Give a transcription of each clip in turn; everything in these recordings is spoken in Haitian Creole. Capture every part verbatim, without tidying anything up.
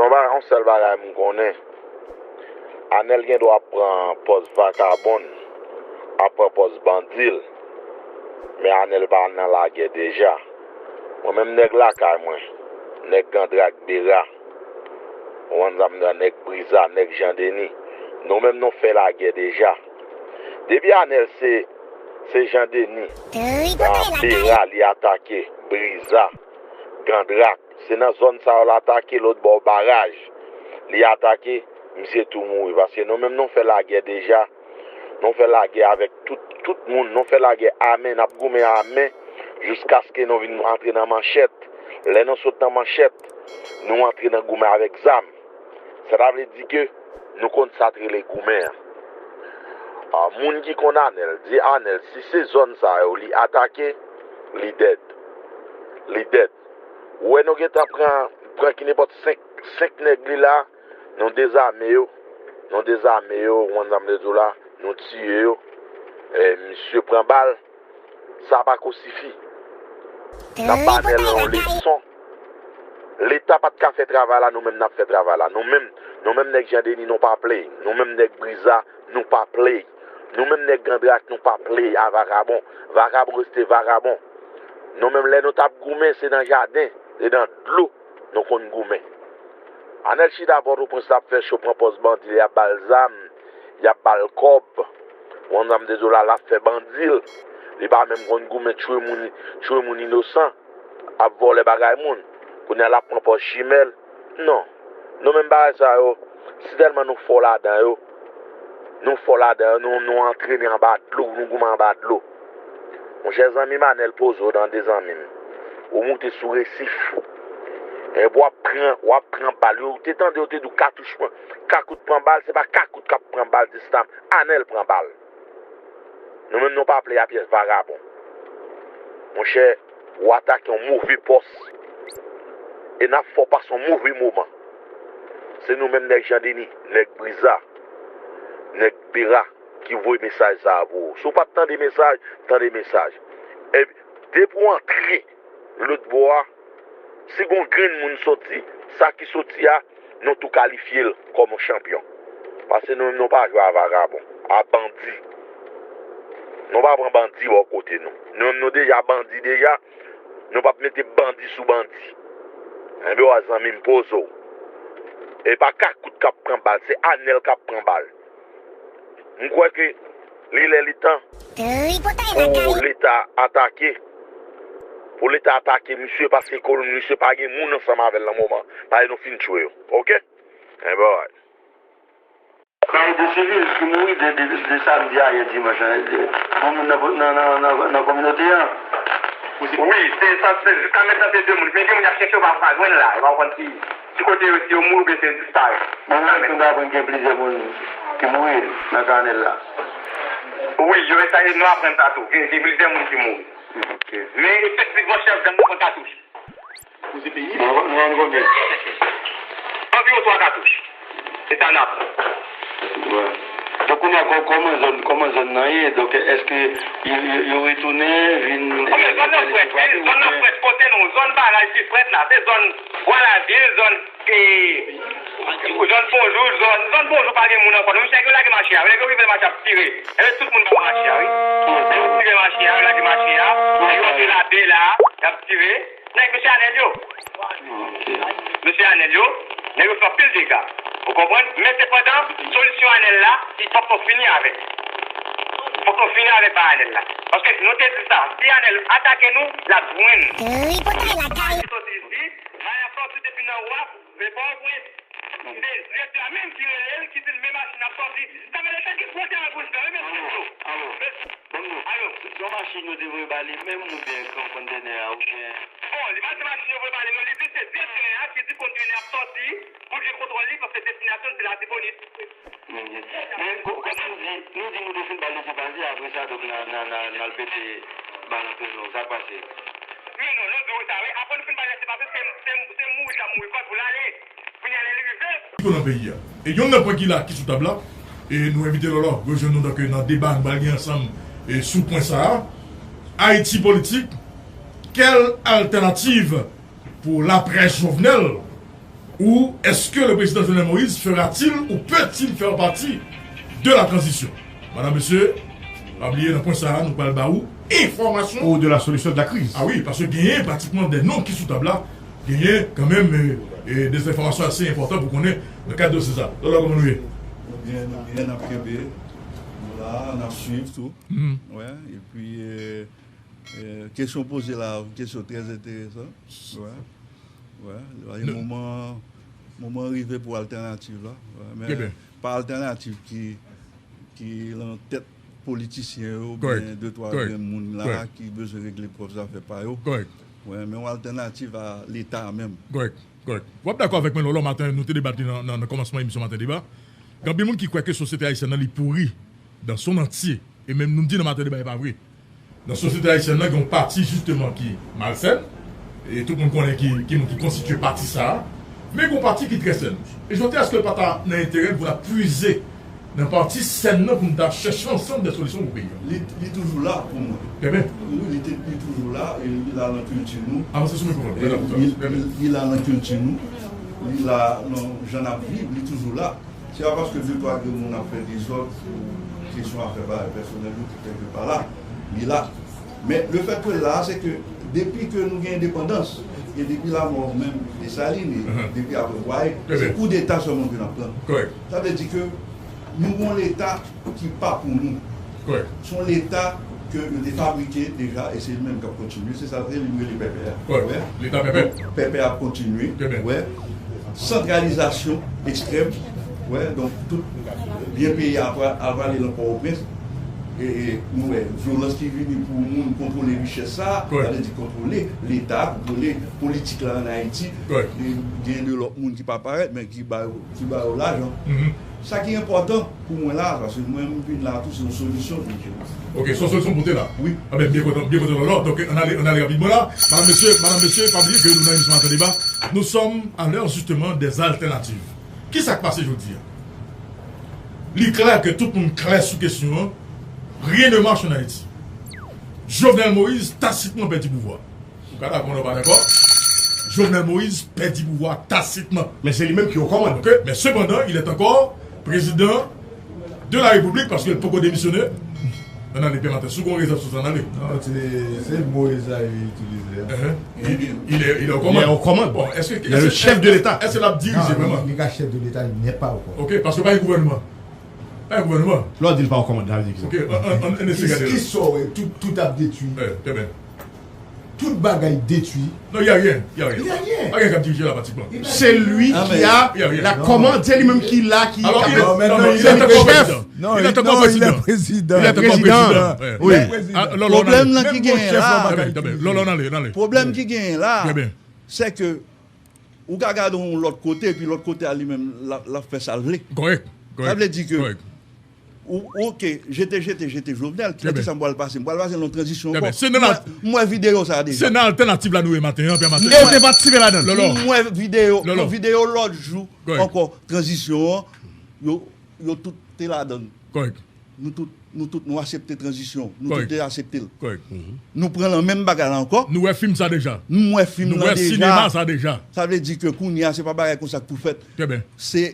Yon ba-, yon sèl bagay m konnen, Anèl gen dwa ap pran pòz vakabon l, ap pran pòz bandi l, men Anèl pa nan lagè deja. Mwen menm nèg lakay mwen, nèg Gandrak Bera, ou konn sa m di, nèg Briza, nèg Jan Deni, nou menm nou fè lagè deja. Depi Anèl se, se Jan Deni, Bera li atake, Briza, Gandrak. Se nan zòn sa yo l atake, lòt bò baraj. Li atake, misye tou mouri. Paske nou menm nou fè lagè deja. Nou fè lagè avèk tout, tout moun. Nou fè lagè a men, n ap goumen a men jiskaske nou vin antre nan manchèt. Lè nou sot nan manchèt, nou antre nan goumen avèk zam. Sa ta vle di ke nou konn sa t rele goumen an. A, moun ki konn Anèl, di Anèl, si se zòn sa yo li atake, li dèd. Li dèd. Ou wè nou gentan pran, pran ki nenpòt senk, senk nèg li la, nou dezame yo, nou dezame yo, ou konn sa m vle di w la, nou tiye yo, e, misye pran bal, sa pa ko sifi. N ap ba Anèl yon leson. Leta pa t ka fè travay la, nou menm n ap fè travay la. Nou menm, nou menm nèg Jan Deni, nou pa play. Nou menm nèg Briza, nou pa play. Nou menm nèg Gandrak, nou pa play a vakabon. Vakabon rete vakabon. Nou menm lè nou t ap goumen, se nan jaden, se nan dlo nou konn goumen. Anèl chita Pòtoprens, l ap fè cho, pran pòz bandi, y ap ba l zam, y ap ba l kòb. Ou konn sa m te di w la, l ap fè bandi l. Li pa menm konn goumen, tchwe moun, tchwe moun inosan, ap vòlè bagay moun. Kounye a l ap pran pòz chimè l. Non. Nou menm bagay sa yo, si tèlman nou fò ladan yo, nou fò ladan yo, nou, nou antrene anba dlo, nou goumen anba dlo. Monchè zanmi m Anèl, poze w tande zanmi m. Ou moute sou resif. Epi w ap pran, w ap pran bal. Yo te tande, yo te di w katouch pran, kakout pran bal, se pa kakout k ap pran bal, se sa Anèl pran bal. Nou menm nou pa play a pyès vagabon. Monchè, w atake yon move pòs. E n ap fè w pase yon move moman. Se nou menm nèg Jan Deni, nèg Briza, nèg Bera ki voye mesaj sa a pou ou. Si w pa t tande mesaj, tande mesaj. E depi w antre lòt bò a, si gon grenn moun soti, sa ki soti a, nou tou kalifye l kòm yon chanpyon. Paske nou menm nou pa jwe a vagabon, a bandi. Nou pa pran bandi bò kote nou. Nou menm nou deja bandi deja, nou p ap mete bandi sou bandi. Enben w a zanmi m poze w. E pa kakout k ap pran bal, se Anèl k ap pran bal. M kwè ke li lè li tan pou Leta atake. Pou Leta atake misye paske ko-, misye pa gen moun ansanm avè l nan moman. Paske nou fin tchwe yo. Oke? Enben alright. Nan de sivil ki mouri de, de, de samdi a yè dimanch lan, de, bon moun nan, nan, nan, nan, nan kominote an. Wi, se sa, se, jiska mentnan se de moun. Men gen moun y ap chèche yo pa, pa jwenn la. Yo pa konn si, si kote yo, si yo mouri oubyen si yo disparèt. Bon, nan nou aprann gen plizyè moun ki mouri nan ka Anèl la. Wi, yo, e sa, e nou aprann sa tou. Gen, gen plizyè moun ki mouri. Ok. Men efektivman, chèf gang nan pran katouch. Koze peyi. Nou, nou konn konbyen? Anviwon twa katouch. Se sa n ap. Wè. Donk, kounye a, kò-, kòman zòn, kòman zòn nan ye? Donk, èske yo, yo, yo retounen, vin... Kòman zòn nan frèt, se zòn nan frèt kote nou, zòn baraj ki frèt la, se zòn Bwa Lavil, zòn, e, zòn Bonjou, zòn, zòn Bonjou pa gen moun ankò. Non, misye yo lage mache a, nèg yo rive mache ap tire. Enben tout moun pa mache a, wi. Yo tire mache a, yo lage mache a, yo rantre lade la, y ap tire. Nèg mesye Anèl yo. Mesye Anèl yo, nèg yo fè anpil dega. Ou konprann? Men sepandan, solisyon Anèl la, li poko fini avèk. Poko fini avèk bagay Anèl la. Paske nou te di sa, si Anèl atake nou, l ap jwenn. Tripotay lakay. Soti isi, bagay ap soti depi nan Waf, se Pòtoprens. Se direktè a menm ki rele l, ki di l men machin ap soti. Sa vle di se ki fwontyè a prezidan, wi, men se yo. Alo, alo. Bon, bon. Alo. Yon machin yo te voye ba li menm oubyen kon-, kontènè a oubyen? Bon, li pa di machin yo voye ba li, non, li di se direktè a ki di kontènè ap soti pou l gen kontwòl li, paske destinasyon l se Latibonit. Men, men, ko-, kòm nou di, nou di nou te fin ba l lese pase, apre sa, donk, n a, n a, n a, n al pete bal antre nou. Sa k pase? Men non, nou di w sa, wi. Apre nou fin ba l lese pase, se, se, se mouri l ap mouri kòd pou l ale. Kounye a lè li rive. Nan peyi a. E youn nan pwen ki la, ki sou tab la, e nou envite Lòlò rejwenn nou tanke nan deba nou pral gen ansanm, e sou pwen sa a. Ayiti politik, quelle alternative pour l'après Jovenel? Ou est-ce que le président Jovenel Moïse fera-t-il ou peut-il faire partie de la transition? Madam, mesye, pa bliye nan pwen sa a, nou pral ba ou enfòmasyon. Ou de la solution de la crise. Ah wi, paske genyen pratikman de non ki sou tab la, genyen kanmenm e, e de enfòmasyon ase enpòtan pou konnen nan kad dosye sa. Lòlò, kòman nou ye? Nou byen, nou byen, n ap kenbe. Nou la, n ap swiv tou. Wè, epi e, e, kesyon poze la, kesyon trè enteresan. Wè. Wè, moman, moman rive pou altènativ la. Wè, men pa altènativ ki, ki lan tèt politisyen yo, oubyen de twa grenn moun la ki bezwen regle pwòp zafè pa yo. Wè, men yon altènativ a Leta menm. Kòrèk, kòrèk. W ap dakò avèk mwen, Lòlò, maten, nou te debat li nan, nan, nan kòmansman emisyon Maten Deba. Gen anpil moun ki kwè ke sosyete ayisyèn nan, li pouri dans son entier. E menm nou di nan Maten Deba, e pa vre. Nan sosyete ayisyèn nan, gen yon pati jisteman ki malsèn, e tout moun konnen ki, ki moun ki konstitye pati sa a, men gen yon pati ki trè sèn. E je pense que l pa ta nan enterè n pou n ap pwize nan pati sèn nan pou n ta chèche ansanm de solisyon pou peyi a. Li, li toujou la pou mwen. Trè byen. Wi, li te, li toujou la, e li la nan kilti nou. Avanse sou mikwo a, li, li, li la nan kilti nou, li la nan jan n ap viv, li toujou la. Se pa paske de twa grenn moun ap fè dezòd pou kesyon afè bagay pèsonèl yo ki fè ke l pa la. Li la. Men le fèt ke l la, se ke depi ke nou gen endepandans, e depi lamò menm Desalin, e depi apre Bwaye, se koudeta sèlman ke n ap pran. Sa vle di ke nou gon Leta ki pa pou nou. Se yon Leta ke yo te fabrike deja e se li menm k ap kontinye. Se sa, se li m rele pèpè a. Wè. Leta pèpè. Donk, pèpè ap kontinye. Wè. Santralizasyon ekstrèm. Wè. Donk, tout byen peyi a pral, al prale nan Pòtoprens. E, e nou wè vyolans ki vini pou moun kontwole richès sa a, sa vle di kontwole Leta, kontwole politik la ann Ayiti. E gen de lòt moun ki pa parèt, men ki ba yo, ki ba yo lajan. Sa ki enpòtan pou mwen la, paske mwen, m vin la tou, se yon solisyon pou m jere. Ok, se yon solisyon pou te la. Wi. A ben, byen kontan, byen kontan, Lòlò. Donk, ann ale, ann ale rapidman la. Madam, mesye, madam, mesye, pa bliye ke nou nan emisyon Maten Deba. Nous sommes à l'heure, justement, des alternatives. Ki sa k pase jodi a? Li klè ke tout moun klè sou kesyon an. Rien ne marche en Haïti. Jovenel Moïse tasitman pèdi pouvwa. Ou ka dakò, ou pa dakò. Jovenel Moïse pèdi pouvwa tasitman. Men se li menm ki okòmand. Ok, men sepandan, il est encore président de la République paske l poko demisyone. Ann ale, Pè Matè, si w gen rezèv sou sa, ann ale. Non, se, se mo sa yo itilize a. Il, il est, il est aux commandes. Il est aux commandes. Bon, est-ce que, il est le chef de l'État. Est-ce que l ap dirije vrèman? Non, li, li ka chef de l'État, il n'est pas au commande. Ok, paske pa gen gouvènman. Pa gen gouvènman. Lè w di l pa aux commandes, sa vle di ki sa? Ok, ann, ann, ann eseye gade. Ki sa w wè, tout, tout ap detwi. Trè byen. Tout bagay detwi. Non, y a rien, y a rien. Y a rien. Pa gen k ap dirije la pratikman. C'est lui qui a la commande, se li menm ki la, ki... Alors, il est, non, non, il est encore président. Il est encore président. Il est encore président. Oui. Pwoblèm nan ki genyen la. Trè byen, trè byen. Lòlò, ann ale, ann ale. Pwoblèm ki genyen la, se ke ou ka gade yon lòt kote, epi lòt kote a li menm, l ap, l ap fè sa l vle. Kòrèk, kòrèk. Sa vle di ke ou, ou, ok, jete, jete, jete Jovenel, kite sa m pral pase. M pral pase nan yon tranzisyon ankò. M wè, m wè videyo sa a deja. Se nan altènativ la nou ye maten an, Pè Matè. E ou te patisipe ladan l. M wè videyo, videyo lòt jou ankò, tranzisyon an, yo, yo tout te ladan l. Kòrèk. Nou tout, nou tout, nou aksepte tranzisyon. Nou tout te aksepte l. Kòrèk. Nou pran lan menm bagay la ankò. Nou wè fim sa deja. M wè fim lan deja. Nou wè sinema sa deja. Sa vle di ke kounye a, se pa bagay konsa k pou fèt. Trè byen. Se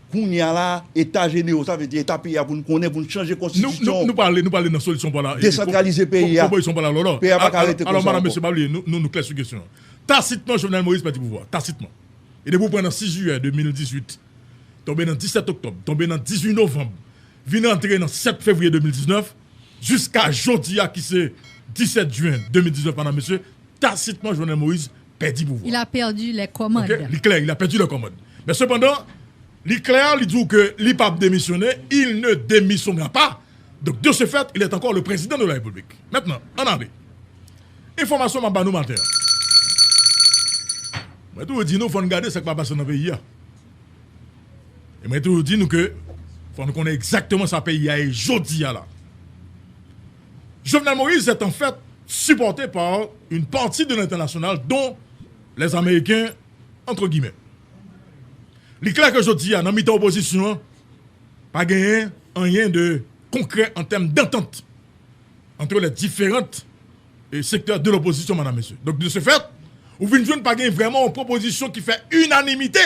kounye a la, eta jenewo, sa vle di eta peyi a pou n konnen, pou n chanje konstitisyon. Nou, nou, nou prale, nou prale nan solisyon pou la. Desantralize peyi a. Pwopozisyon pou la, Lòlò. Peyi a pa ka rete konsa ankò. Alò, madam, mesye, pa bliye, nou, nou, nou klè sou kesyon an. Tasitman, Jovenel Moïse pèdi pouvwa. Tasitman. E depi w pran nan sis jiyè de mil dizuit, tonbe nan disèt oktòb, tonbe nan dizuit novanm, vin antre nan sèt fevriye de mil diznèf, jiska jodi a ki se disèt jen de mil diznèf, madam, mesye, tasitman, Jovenel Moïse pèdi pouvwa. Il a perdu les commandes. Ok, li klè, il a perdu les commandes. Men sepandan, li klè, li di w ke li p ap demisyone, il ne démissionnera pas. Donc, de ce fait, il est encore le président de la République. Mentnan, ann ale. Enfòmasyon m ap ba nou maten an. Mwen toujou di nou, fò n gade sa k pa pase nan peyi a. E mwen toujou di nou ke fò nou konnen egzakteman sa peyi a ye jodi a la. Jovenel Moïse est en fait supporté par une partie de l'international, dont les Américains, entre guillemets. Li klè ke jodi a, nan mitan opozisyon an, pa genyen anyen de konkrè an tèm dantant entre les différents, eh, secteurs de l'opposition, madam, mesye. Donk, de ce fait, Ou vin jwenn pa gen vrèman yon pwopozisyon ki fè inanimite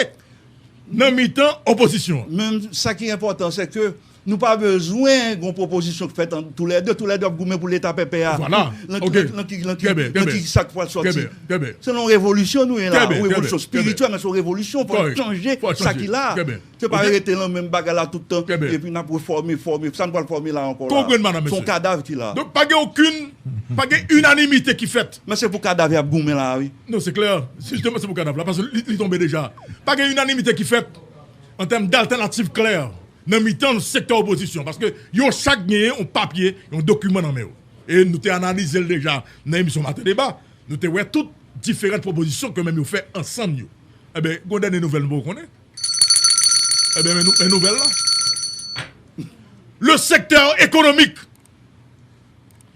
nan mitan opozisyon an. Men sa ki enpòtan, se ke nou pa bezwen gon pwopozisyon ki fèt ant toulède. Toulède ap goumen pou Leta pèpè a. Vwala. Nan ki, nan ki, nan ki, nan ki sa k pral sòti. Se yon revolisyon nou ye la. Yon revolisyon espirityèl, men se yon revolisyon. Fò n chanje sa ki la. Se pa rete nan menm bagay la tout tan, epi n ap refòme, fòme. Sa n pral fòme la ankò la? Se yon kadav ki la. Donk, pa gen okenn, pa gen inanimite ki fèt. Men se pou kadav y ap goumen la, wi. Non, se klè. Jisteman, se pou kadav la, paske li, li tonbe deja. Pa gen inanimite ki fèt an tèm daltènativ klè nan mitan sektè opozisyon, paske yo chak genyen yon papye, yon dokiman nan men yo. E nou te analize l deja nan emisyon Maten Deba. Nou te wè tout diferan pwopozisyon ke menm yo fè ansanm yo. Enben, gon dènye nouvèl nou poko konnen. Enben, men nou, men nouvèl la. Le secteur économique.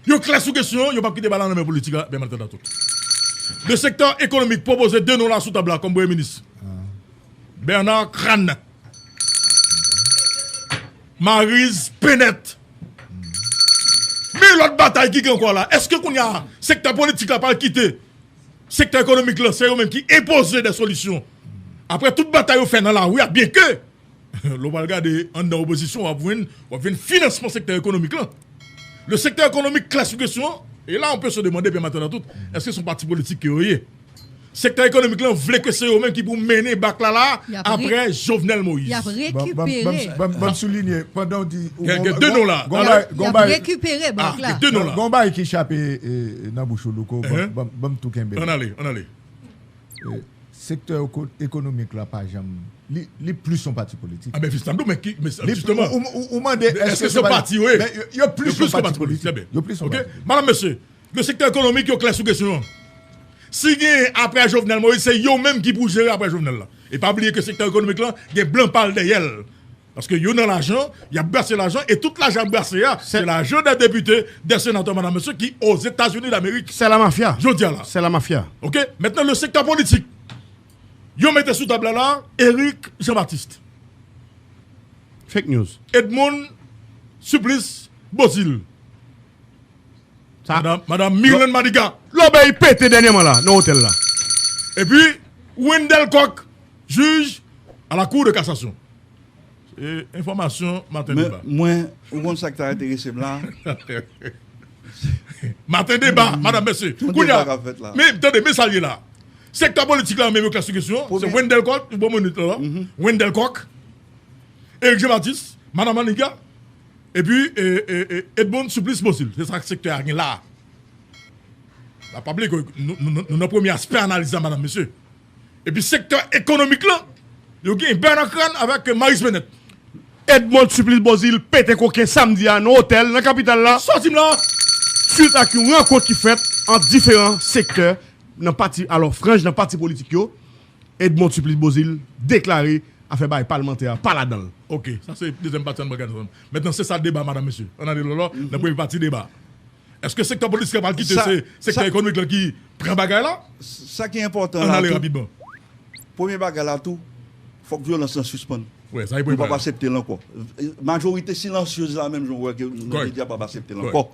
Yo klè sou kesyon an, yo p ap kite bal la nan men politik la, ben, maltèt la tout. Le secteur économique pwopoze de non la sou tab la kòm premye minis. Bernard Crane. Maryse Peneth. Men lòt batay ki gen ankò la. Èske kounye a, sektè politik la pral kite sektè ekonomik lan, se yo menm ki enpoze de solisyon? Apre tout batay yo fè nan lari a, byenke lè w pral gade anndan opozisyon, w ap jwenn, w ap jwenn finansman sektè ekonomik lan. Le secteur économique klè sou kesyon an, e la, on peut se demander, Pè Maten nan tout, èske se yon pati politik ke yo ye? Sektè ekonomik lan vle ke se yo menm ki pou mennen bak la la apre Jovenel Moïse. Y ap rekipere. Ban m soulinye, pandan w di, ou gen de non la. Gon bay, gon bay, rekipere bak la. Gon bay ki chape nan bouch ou, Louko. Ban m tou kenbe. Ann ale, ann ale. Sektè ekonomik la pa janm, li, li plis yon pati politik. A ben, Fiston, men ki, men jisteman. Ou mande, èske se yon pati, wi. Yo plis yon pati politik. Yo plis yon pati. Madanm, mesye, le sektè ekonomik yo klè sou kesyon an. Si gen apre Jovenel Moïse, se yo menm ki pou jere apre Jovenel la. E pa bliye ke sektè ekonomik lan gen blan pa l dèyè l. Paske yo nan lajan, y ap brase lajan, e tout lajan y ap brase a, se lajan dè depite, dè senatè, madanm, mesye, ki Ozetazini Damerik. C'est la mafia. Jodi a la. C'est la mafia. Oke? Mentnan, le sektè politik. Yo mete sou tab la la, Eric Jean-Baptiste. Fake news. Edmonde Supplice Beauzile. Madanm, madanm Mirlande Manigat. Lòbèy pete dènyèman la, nan otèl la. Epi, Wendell Coq, jij a la Cour de cassation. Se enfòmasyon Maten Deba. Men mwen, ou konn sa k ta enterese m la? Maten Deba, madanm, mesye. Kounye a, men tande, men sa l ye la. Sektè politik la, menm yo klè sou kesyon an. Se Wendell Coq, yon bon minit la. Wendell Coq, Eric Jean-Baptiste, madanm Manigat, epi Edmonde Supplice Beauzile. Se sa sektè a gen la. N ap raple ke nou, nou, nou nan premye aspè analiz la, madanm, mesye. Epi sektè ekonomik lan, yo gen Bernard Crane avèk Maryse Peneth. Edmonde Supplice Beauzile pete koken samdi a nan otèl nan kapital la. Sòti m la. Swit ak yon rankont ki fèt ant diferan sektè nan pati, alò, franj nan pati politik yo, Edmonde Supplice Beauzile deklare afè bagay palmantè a pa ladan l. Oke, sa se dezyèm pati an bagay ansanm. Mentnan, se sa deba, madanm, mesye. Ann ale lòlò nan premye pati deba. Èske sektè politik la pral kite se sektè ekonomik la ki pran bagay la? Sa ki enpòtan la tou, premye bagay la tou, fòk vyolans lan sispann. Nou p ap aksepte l ankò. Majorite silansyez la menm, jan w wè ke nou te di a, p ap aksepte l ankò.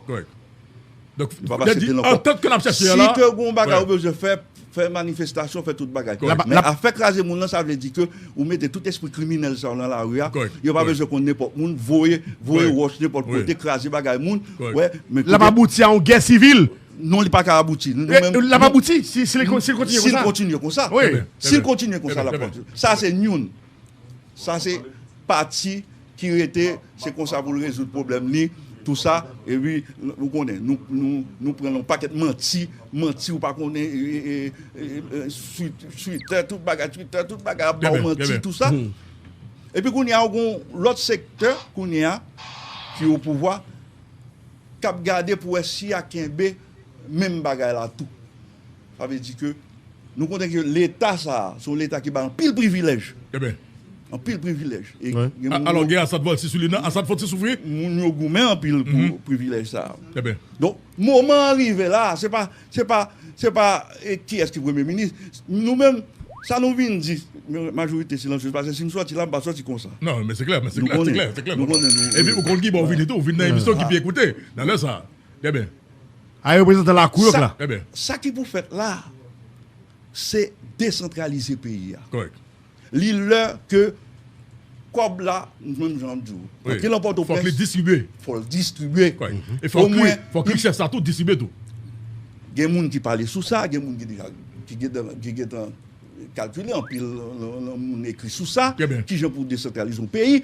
Nou p ap aksepte l ankò. Si ke gen yon bagay ou bezwen fè, fè manifestasyon, fè tout bagay. Men afè kraze moun nan, sa vle di ke ou mete tout espri kriminèl sa yo nan lari a. Yo pa bezwen konn nenpòt moun, voye, voye wòch nenpòt kote, kraze bagay moun. L ap abouti a yon gè sivil. Non, li pa ka abouti. L ap abouti si, si l kontinye konsa. Si l kontinye konsa, l ap abouti. Sa se youn. Sa se pati ki rete, se konsa pou l rezoud pwoblèm li, tou sa. Epi, ou konnen, nou, nou, nou pran yon pakèt manti, manti ou pa konnen, e, e, e, e, e, Twitter, tout bagay, Twitter, tout bagay ap ba w manti, tou sa. Epi kounye a, ou gon lòt sektè, kounye a, ki o pouvwa, k ap gade pou wè si y a kenbe menm bagay la tou. Sa vle di ke nou konnen ke Leta sa a, se yon Leta ki bay anpil privilèj. Anpil privilèj. E gen moun yo, alò, gen Assad Volcy sou li nan, Assad Volcy soufri. Moun yo goumen anpil pou privilèj sa a. Donk, moman an rive la, se pa, se pa, se pa, e, kiyès ki premye minis. Nou menm, sa nou vin di, majorite silansyez, paske si m sòti la, m pa sòti konsa. Non, men se klè, men se klè, se klè, se klè. Epi ou konn ki bò ou vini tou, ou vin nan emisyon ki pi ekoute nan lè sa a. Trè byen. A reprezantan lakou yo k la. Sa ki pou fèt la, Se desantralize peyi a. Li lè ke kòb la, menm jan m di w, antre nan Pòtoprens, distribye. Fò l distribye. E fò k richès la tou distribye tou. Gen moun ki pale sou sa, gen moun ki deja ki gentan kalkile, anpil moun ekri sou sa, kijan pou desantralize yon peyi.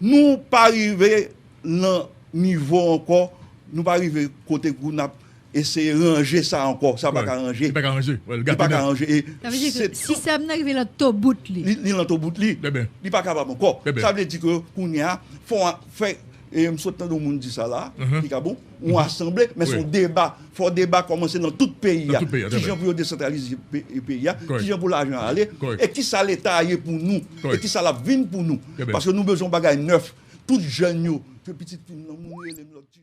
Nou pa rive nan nivo ankò, nou pa rive kote pou n ap eseye ranje sa ankò. Sa pa ka ranje. Li pa ka ranje. Li pa ka ranje. E sistèm nan rive lan to bout li. Li lan to bout li. Li pa kapab ankò. Sa vle di ke kounye a, fò fè, e m sot tande yon moun di sa la, ki ka bon, yon asanble, men se yon deba. Fò deba kòmanse nan tout peyi a. Kijan pou yo desantralize peyi a, kijan pou lajan ale, e kisa Leta a ye pou nou, e kisa l ap vin pou nou. Paske nou bezwen yon bagay nèf. Tout jèn yo, ke pitit fi m nan, moun rele m lòt ti